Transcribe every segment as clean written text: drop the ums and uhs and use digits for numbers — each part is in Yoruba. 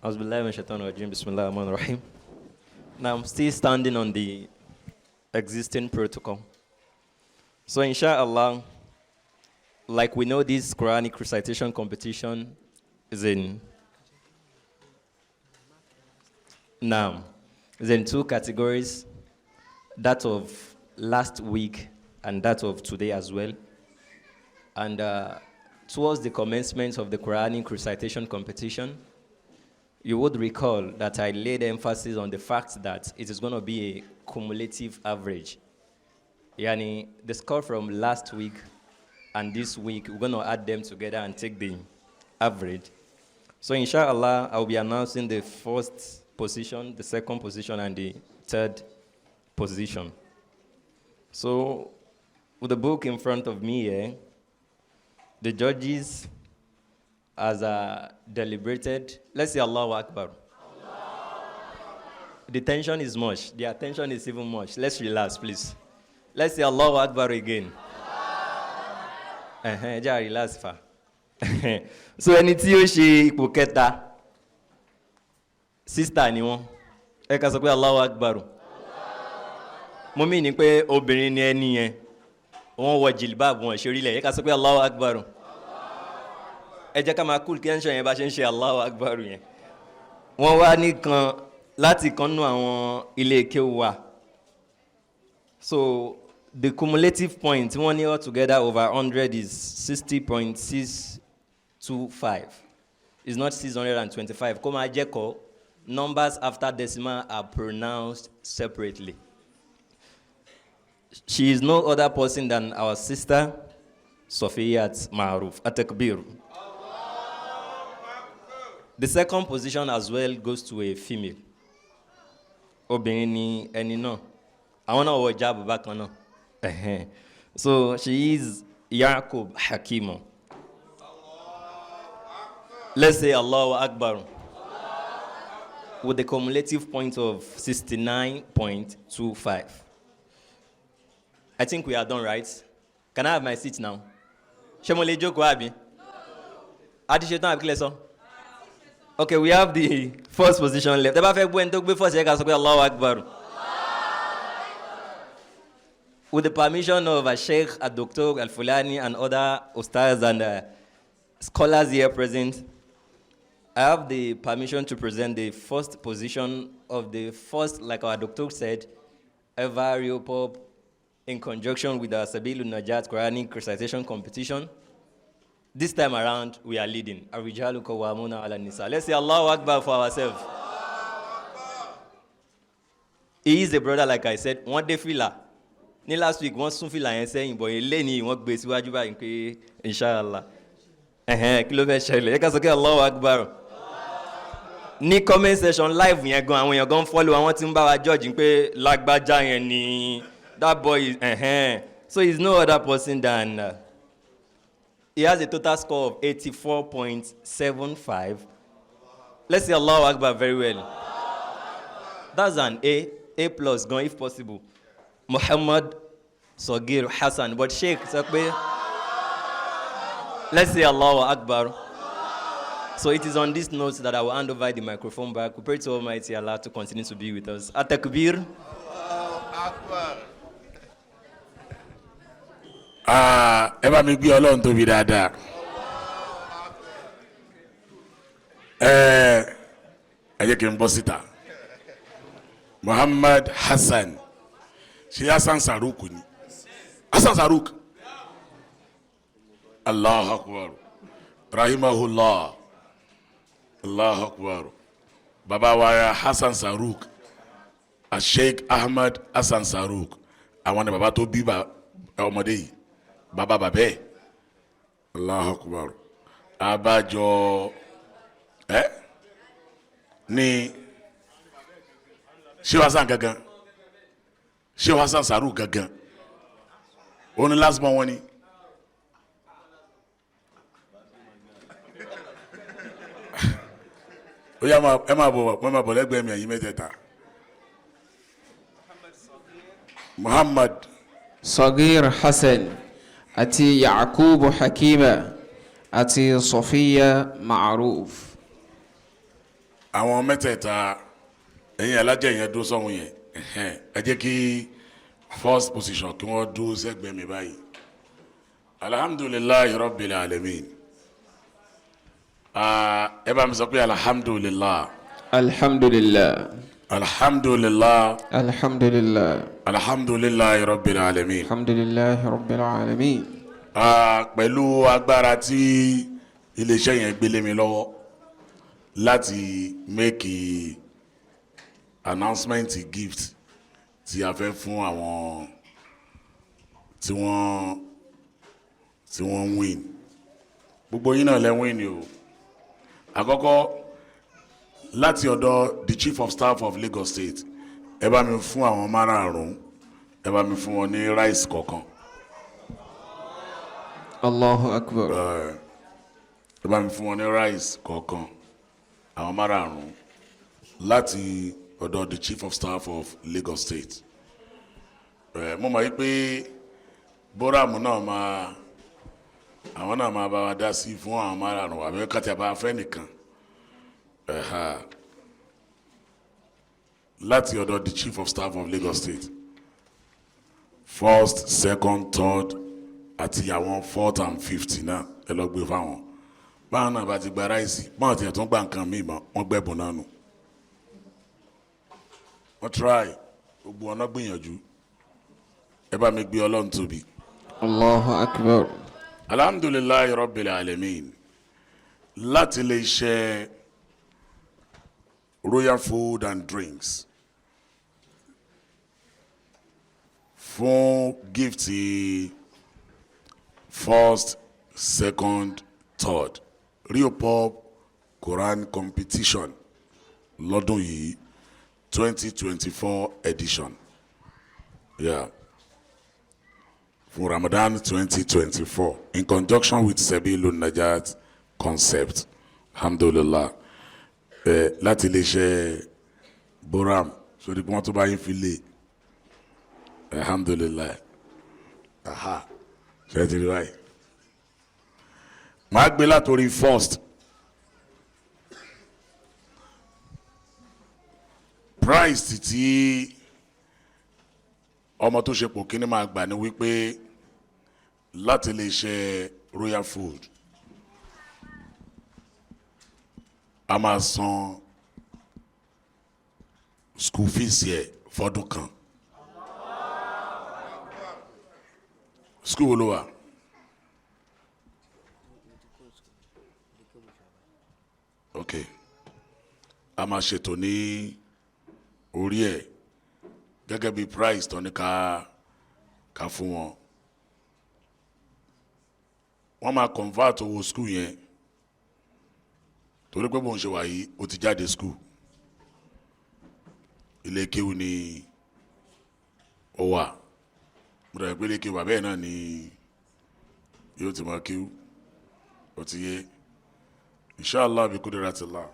Auzubillahi minash shaitanir rajim. Bismillahir rahmanir rahim. Now I'm still standing on the existing protocol. So inshallah, like we know, this Quranic recitation competition is in now is in two categories, that of last week and that of today as well. And towards the commencement of the Quranic recitation competition, you would recall that I laid emphasis on the fact that it is going to be a cumulative average. Yani, the score from last week and this week, we're going to add them together and take the average. So inshallah, I'll be announcing the first position, the second position, and the third position. So with the book in front of me here, the judges as deliberated. Let's say Allahu Akbar. The tension is much. The attention is even much. Let's relax, please. Let's say Allahu Akbar again. Ẹ jẹ́ à relax fa. So ẹni tí ó ṣe ipò kẹta, sister ni wọ́n. Ẹ ká sọ pé Allahu Akbar. Mo mí ní pé obìnrin ni ẹni yẹn. Wọ́n wọ jìlbáàbù wọn ṣe orílẹ̀. Ẹ ká sọ pé Allahu Akbar. Ẹ jẹ́ ká máa cool kí ẹ̀ yẹn bá ṣe ń ṣe Allahu Akbar yẹn. Wọ́n wá nìkan láti kan nú àwọn ilé kéwú wa. So the cumulative point tí wọ́n ní altogether over 100 is 60.625. It's not 625. Kó máa jẹ́ kọ́, numbers after decimal are pronounced separately. She is no other person than our sister Sofiyat Maruf. Atakbir. The second position as well goes to a female. Obìnrin ni ẹni náà. Àwọn náà wọ hijab bákan náà. Ẹ̀hẹ́n. So she is Yakub Hakimo. Let's say Allahu Akbar. With the cumulative point of 69.25. I think we are done, right? Can I have my seat now? Ṣé mo lè jókòó àbí? A ti ṣetán àbí kí lẹ sọ? Okay, we have the first position left. Ẹ bá fẹ́ gbọ́ ẹni tó gbé first, ẹ ká sọ pé Allahu Akbar. With the permission of Sheikh Dr. Al-Fulani and other ustaz and scholars here present, I have the permission to present the first position of the first, like our doctor said, ever Reopop in conjunction with our Sabilu Najat Quranic recitation competition. This time around, we are leading. Ar-rijalu qawwamuna 'ala nisa. Let's say Allahu Akbar for ourselves. He is a brother, like I said, wọ́n dé fìlà. Ní last week, wọ́n sún fìlà yẹn sẹ́yìn, but eléyìí wọ́n gbé síwájú báyìí pé inshallah. Ẹ̀hẹ́n, kí ló fẹ́ ṣẹlẹ̀? Ẹ ká sọ pé Allahu Akbar. Ní comment section live yẹn gan, àwọn èèyàn gan follow, àwọn tí ń bá wa judge pé lágbájá yẹn ni that boy is ẹ̀hẹ́n. So he is no other person than he has a total score of 84.75. Let's say Allahu Akbar very well. That's an A, A plus gan if possible. Muhammad Sogir Hassan. But Sheikh sọ pé let's say Allahu Akbar. So it is on this note that I will hand over the microphone back. We pray to Almighty Allah to continue to be with us. At-takbir. Akbar. Ah, ẹ bá mi gbé Ọlọ́run tóbi dáadáa. Ẹ jẹ́ kí n bọ́ síta. Muhammad Hassan, ṣé Hassan Saruk ni? Hassan Saruk. Allahu Akbar, rahimahullah. Allahu Akbar. Baba wa ya Hassan Saruk, Sheikh Ahmad Hassan Saruk, àwọn ni baba tó bí ọmọdé yìí, baba bàbá ẹ̀. Allahu Akbar. Abájọ ẹ ní Sheikh Hassan gangan, Sheikh Hassan Saruk gangan, òun ni last born wọn ni. Ó yá, ẹ máa bọ̀, ẹ máa bọ̀ lẹ́gbẹ̀ẹ́ mi, ẹ̀yin mẹ́tẹ̀ẹ̀ta. Muhammad Sagir Hassan àti Yakubu Hakima àti Sofiya Maruf. Àwọn mẹ́tẹ̀ẹ̀ta, ẹ̀yin alájẹ yẹn dúró sọ́hun yẹn. Ẹ̀hẹ́n, ẹ jẹ́ kí first position kí wọ́n dúró sẹ́gbẹ̀ẹ́ mi báyìí. Alhamdulillahi rabbil alamin. Ah, ẹ bá mi sọ pé alhamdulillah. Alhamdulillah. Alhamdulillah. Alhamdulillah. Alhamdulillahi rabbil alamin. Alhamdulillah rabbil alamin. Ah, pẹ̀lú agbára tí iléeṣẹ́ yẹn gbélé mi lọ́wọ́ láti make announcement gift tí a fẹ́ fún àwọn tí wọ́n win. Gbogbo yín náà lẹ́ win ni o. Àkọ́kọ́, láti ọ̀dọ̀ the Chief of Staff of Lagos State, ẹ bá mi fún àwọn márààrún, ẹ bá mi fún wọn ní rice kọ̀ọ̀kan. Allahu akbar. Ẹ bá mi fún wọn ní rice kọ̀ọ̀kan, àwọn márààrún, láti ọ̀dọ̀ the Chief of Staff of Lagos State. Ẹ mo mọ̀ yí pé bóráàmù náà máa, àwọn náà máa bá wa dá sí fún àwọn márààrún, àbí kàtí àbá fẹ́ nìkan. Ẹ̀ha, láti ọ̀dọ̀ the Chief of Staff of Lagos State, first, second, third àti àwọn fourth and fifth náà, ẹ lọ gbé fáwọn. Báwọn náà bá ti gba rice, báwọn tiẹ̀ tún gba nǹkan míì mọ́, wọ́n gbẹ̀bùn náà nù. Wọ́n try, gbogbo ọ̀nà gbìyànjú. Ẹ bá mi gbé Ọlọ́run tóbi. Allahu akbar. Alhamdulillahi rabbil alamin. Láti lè ṣe Royal Food and Drinks fún gift first, second, third Rio Pop Quran Competition lọ́dún yìí, 2024 edition, yeah, fún Ramadan 2024, in conjunction with Sebilun Najat Concept, alhamdulillah. Ẹ láti iléeṣẹ́ Boram sórí bí wọ́n tó bá yín fi lé, alhamdulillah. Aha, ṣe ti rí báyìí? Màá gbé látòrí first prize tí ọmọ tó ṣe pò kíní máa gbà ní wípé láti lè ṣe Royal Food, a máa san school fees yẹ fọdún kan. School wo ló wà? Ok, a máa ṣètò ní orí ẹ̀ gẹ́gẹ́ bí price tó ní ká fún wọn. Wọ́n máa convert owó school yẹn, torí pé bóun ṣe wà yìí, ó ti jáde school, ilé kéwù ni ó wà. Mo dàgbé pé ilé kéwù bàbá ẹ̀ náà ni yóò ti máa kéwù. Ó ti yé, inshallah bi kudratillah.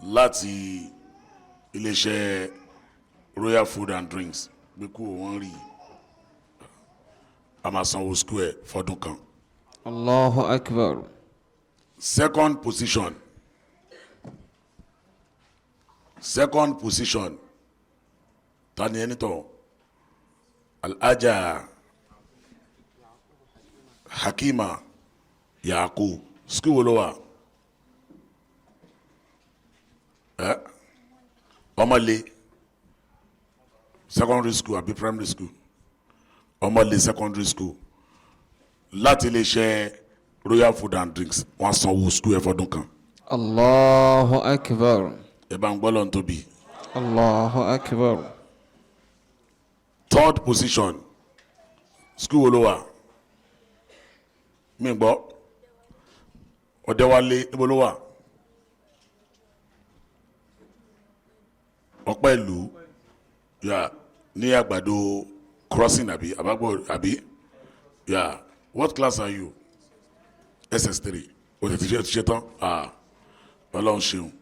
Láti iléeṣẹ́ Royal Food and Drinks, gbé kúrò, wọ́n rí a máa sanwó school ẹ̀ fọdún kan. Allahu akbar. Second position, second position, ta ni ẹni tọ? Alhaja Hakima Yakub, school wo ló wà? Ẹ Ọmọlé Secondary School àbí primary school? Ọmọlé Secondary School. Láti iléeṣẹ́ Royal Food and Drinks, wọ́n sanwó school ẹ̀ fọdún kan. Allahu akbar. Ẹ bá ń gbọ́ lọ́n tóbi. Allahu akbar. Third position, school wo ló wà? Mi gbọ́. Ọ̀dẹ́wálé, níbo ló wà? Ọpẹ́lú yà ní Àgbàdo Crossing àbí àbágbọ̀ àbí? Yà, what class are you? SS3. O tètè ṣe, ti ṣe tán. Ah, Ọlọ́run ṣeun.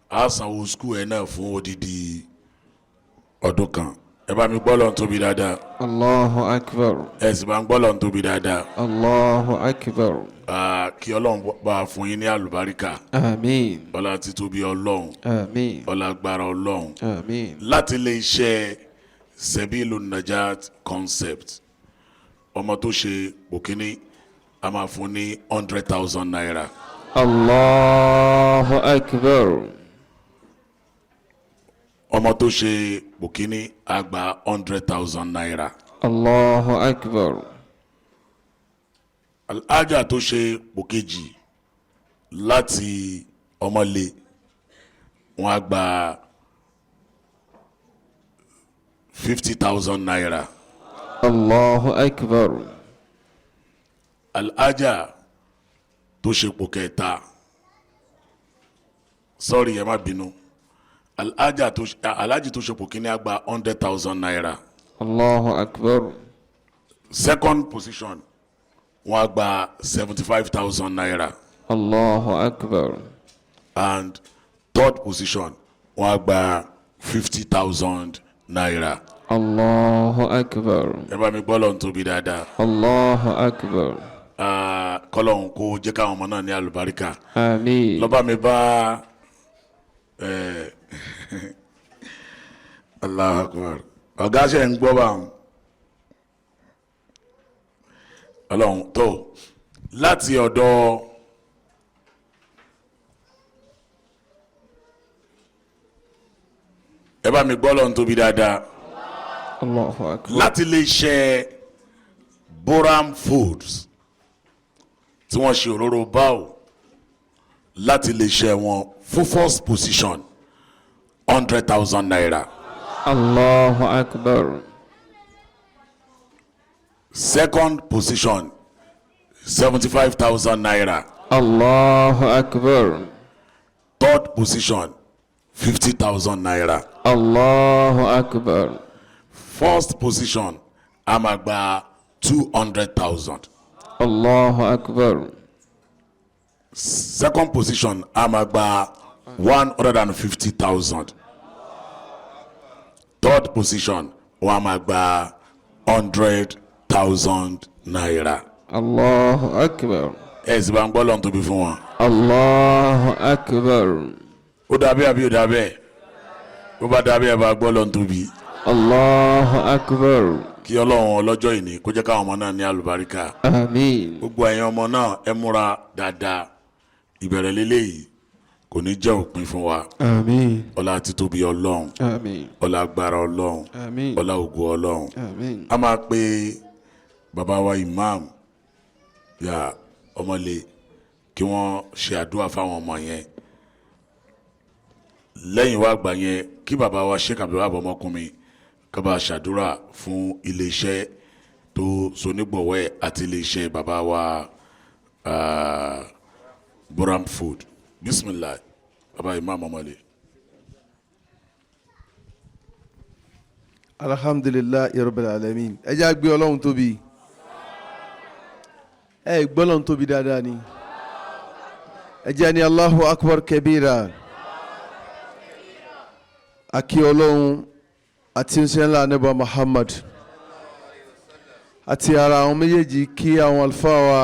A sanwó school ẹ̀ náà fún odidi ọdún kan. Ẹ bá mi gbọ́ lọ́n tóbi dáadáa. Allahu akbar. Ẹ sì bá ń gbọ́ lọ́n tóbi dáadáa. Allahu akbar. Kí Ọlọ́run bá fún yín ní àlùbáríkà. Àmín. Ọlá títóbi Ọlọ́run. Àmín. Ọlá agbára Ọlọ́run. Àmín. Láti ilé iṣẹ́ Sebilu Najat Concept, ọmọ tó ṣe òkíní a máa fún ní 100,000 naira. Allahu akbar. Ọmọ tó ṣe òkíní a gba 100,000 naira. Allahu akbar. Alhaja tó ṣe òkejì láti ọmọlé wọn á gba 50,000 naira. Allahu akbar. Alhaja tó ṣe pò kẹta, sorry, ẹ má bínú, alhaji tó ṣe pò kíní á gba 100,000 naira. Allahu akbar. Second position wọ́n á gba 75,000 naira. Allahu akbar. And third position wọ́n á gba 50,000 naira. Allahu akbar. Ẹ bá mi gbọ́ lọ́n tóbi dáadáa. Allahu akbar. Kọ́lọ́hún kó jẹ́ káwọn ọmọ náà ní àlùbáríkà. Àmín. Lọ́ba mi bá Allahu akbar. Ọ̀gá ṣe ń gbọ́ báwọn. Ọlọ́run tó láti ọ̀dọ̀ ẹ bá mi gbọ́ lọ́n tóbi dáadáa. Allahu akbar. Láti lè ṣe Boram Foods tí wọ́n ṣe òróró báwò, láti lè ṣe wọn fún first position 100,000 naira. Allahu akbar. Second position 75,000 naira. Allahu akbar. Third position 50,000 naira. Allahu akbar. First position a máa gba 200,000. Allahu akbar. Second position a máa gba 150,000. Third position wọ́n á máa gba 100,000 naira. Allahu akbar. Ẹ sì bá ń gbọ́ lọ́n tóbi fún wọn. Allahu akbar. Ó dàbí àbí ó dàbẹ́? Ó bá dàbí ẹ bá gbọ́ lọ́n tóbi. Allahu akbar. Kí Ọlọ́run ọlọ́jọ́ ìní kó jẹ́ káwọn ọmọ náà ní àlùbáríkà. Àmín. Gbogbo ẹ̀yin ọmọ náà ẹ múra dáadáa. Ìbẹ̀rẹ̀ lélẹ́yìí kò ní jẹ́ òpin fún wa. Àmín. Ọlá títóbi Ọlọ́run. Àmín. Ọlá agbára Ọlọ́run. Àmín. Ọlá ògo Ọlọ́run. Àmín. A máa pe bàbá wa imam ya ọmọlé kí wọ́n ṣe àdúrà fáwọn ọmọ yẹn. Lẹ́yìn wá gbà yẹn kí bàbá wa Sheikh Abdulwahab Ọmọkùnrin ká bá ṣàdúrà fún iléeṣẹ́ tó sonígbọ̀wọ́ ẹ̀ àti iléeṣẹ́ bàbá wa Boram Food. Bismillah, bàbá imam ọmọlé. Alhamdulillahi rabbil alamin. Ẹ jẹ́ á gbé Ọlọ́run tóbi. Ẹ gbọ́ Ọlọ́run tóbi dáadáa ni. Ẹ jẹ́ ní Allahu akbar kabira. Akí Ọlọ́run àti ṣe ńlá níbà Muhammad àti ara àwọn méjèèjì, kí àwọn àlùfáà wa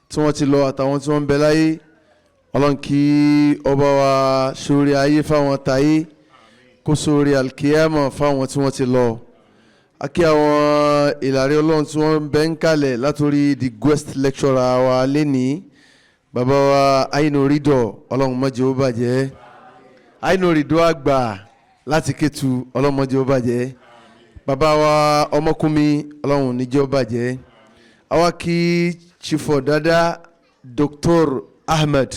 tí wọ́n ti lọ àtàwọn tí wọ́n ń bẹ láyé. Ọlọ́run kí ọba wa sórí ayé fáwọn táyé, kó sórí alkiyama fáwọn tí wọ́n ti lọ. Akí àwọn ìlàrí Ọlọ́run tí wọ́n ń bẹ ń kalẹ̀ látòrí the guest lecturer wa lẹ́ni bàbá wa Ainu Ridọ, Ọlọ́run má jẹ́ ó bàjẹ́. Ainu Ridọ àgbà láti Kétu, Ọlọ́run má jẹ́ ó bàjẹ́. Bàbá wa Ọmọkùnmi, Ọlọ́run ní jẹ́ ó bàjẹ́. Àwa kí Chief Dada Dr. Ahmed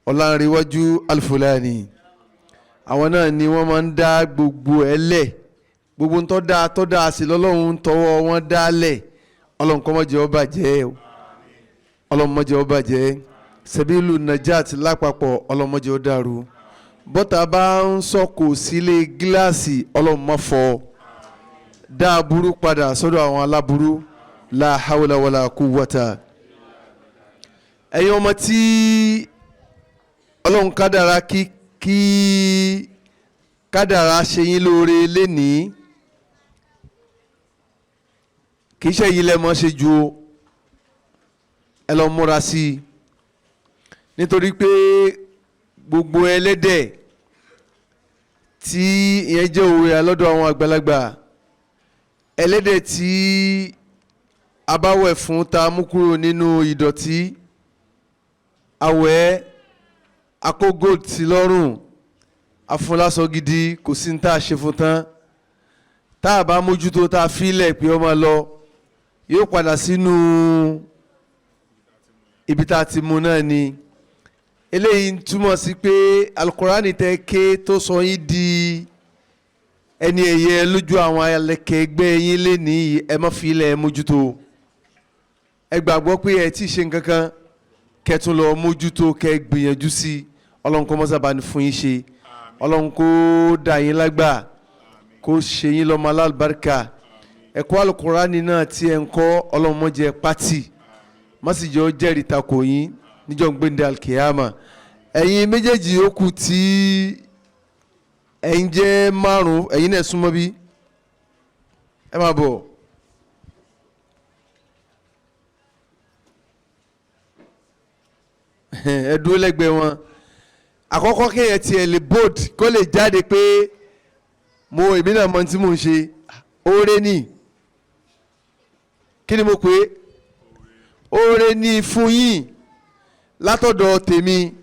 Ọlánrewájú Alfulani, àwọn náà ni wọ́n máa ń dá gbogbo ẹ̀ lẹ̀, gbogbo ń tọ́ dáa sí lọ́lọ́run tọwọ́ wọn dá lẹ̀. Ọlọ́run kó má jẹ́ ó bàjẹ́ o, Ọlọ́run má jẹ́ ó bàjẹ́. Sebilu Najat lápapọ̀, Ọlọ́run má jẹ́ ó dàrú. Bọ́tà bá ń sọ̀kò sílé gíláàsì, Ọlọ́run má fọ́ dá aburú padà sọ́dọ̀ àwọn aláburú. La hawla wala quwwata. Ẹ̀yin ọmọ tí Ọlọ́run kádàrá kí kádàrá ṣe yín lóore lénìí, Kì í ṣe yìí lẹ́mọ́ ṣe ju o, ẹ lọ múra sí i, nítorí pé gbogbo ẹlẹ́dẹ̀ tí ìyẹn jẹ́ òwe alọ́dọ̀ àwọn àgbàlagbà, ẹlẹ́dẹ̀ tí a bá wẹ̀ fún ta mú kúrò nínú ìdọ̀tí, awẹ́ akó gold sí lọ́rùn, afúnlásọ gidi, kò sí ní tá a ṣe fún tán. Tá a bá mójútó, tá a fílẹ̀ pé ó máa lọ, yóò padà sínú ibi tá a ti mú náà ni. Eléyìí ń túmọ̀ sí pé alukurani tẹ ké tó sọ yín di ẹni ẹ̀yẹ lójú àwọn alẹ́kẹ̀ẹ́gbẹ́ yín lénìí, ẹ má fi ilẹ̀ mójútó. Ẹ gbàgbọ́ pé ẹ tí ì ṣe nǹkan kan, kẹtùn lọ mójútó, kẹ gbìyànjú sí i. Ọlọ́run kó mọ́sábà ní fún yín ṣe, Ọlọ́run kó dà yín lágbà, kó ṣe yín lọ́mọ alálùbáríkà. Ẹ̀kọ́ alukurani náà tí ẹ ń kọ́, Ọlọ́run má jẹ́ pátì, má sì jẹ́ ó jẹ́rìí takò yín níjọ́ gbẹ̀ndẹ̀ alkiyama. Ẹ̀yin méjèèjì yòókù tí ẹ̀yin jẹ́ márùn-ún, ẹ̀yin náà súnmọ́ bí ẹ máa bọ̀. Ẹ dúró lẹ́gbẹ̀ẹ́ wọn. Àkọ́kọ́ kéèyàn tiẹ̀ lè bold kó lè jáde pé mo èmi náà mọ tí mò ń ṣe. Oore ni, kí ni mo pè é? Oore ni fún yín látọ̀dọ̀ tèmi.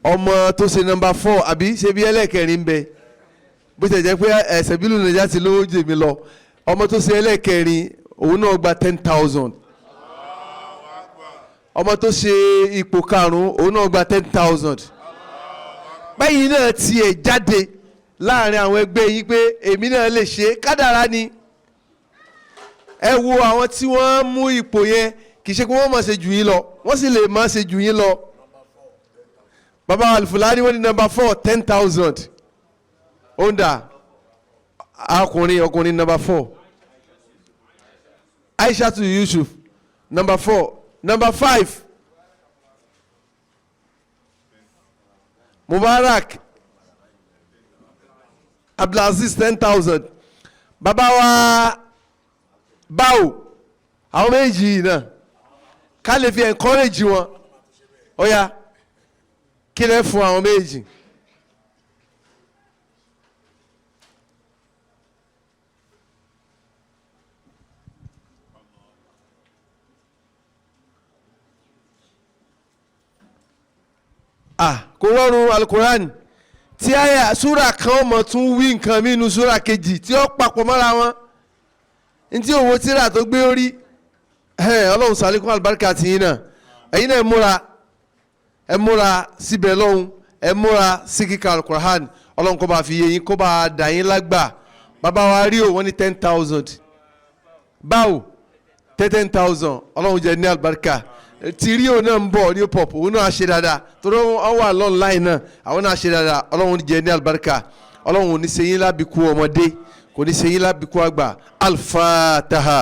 Ọmọ tó ṣe nọ́mbà 4 àbí ṣe bí ẹlẹ́ẹ̀kẹrin ń bẹ, bó ṣe jẹ́ pé ẹ̀sẹ̀ bílù nàìjíríà ti lówó jù mí lọ. Ọmọ tó ṣe ẹlẹ́ẹ̀kẹrin òun náà gba 10,000. Ọmọ tó ṣe ipò karùn-ún òun náà gba 10,000. Báyìí náà tiẹ̀ jáde láàrin àwọn ẹgbẹ́ yín pé èmi náà lè ṣe, kádàrá ni. Ẹ wo àwọn tí wọ́n mú ipò yẹn, kì í ṣe pé wọ́n máa ṣe jù yín lọ, wọ́n sì lè máa ṣe jù yín lọ. Bàbá Alfulani wọ́n ní nọ́mbà 4 10,000. Onda ọkùnrin ọkùnrin nọ́mbà 4, Aishatu Yusuf nọ́mbà 4, nọ́mbà 5 Mubarak Abdulaziz 10,000. Bàbá wa báwo àwọn méjì yìí náà ká lè fi encourage wọn. Ó yá, kí lẹ fún àwọn méjì? Ah, kò rọrùn. Alukoran tí àyà súrà kan ọmọ tún wí nǹkan mínú súrà kejì tí ó papọ̀ mọ́ra wọn, ntí òwò tíra tó gbé orí. Ọlọ́run sàlékún àlùbáríkà tì yín náà. Ẹ̀yin náà ẹ múra, ẹ múra síbẹ̀ lọ́hùn, ẹ múra sí kíkà alukoran. Ọlọ́run kó bá fi yé yín, kó bá dà yín lágbà. Bàbá wa rí o, wọ́n ní 10,000. Báwo 10,000? Ọlọ́run jẹ́ ní àlùbáríkà. Tí rí o náà ń bọ̀ ní pop, òun náà ṣe dáadáa torí wọ́n wà lọ́nláìn náà, àwọn náà ṣe dáadáa. Ọlọ́run jẹ́ ní àlùbáríkà. Ọlọ́run ò ní ṣe yín lábìkú ọmọdé, kò ní ṣe yín lábìkú àgbà. Al-Fatiha.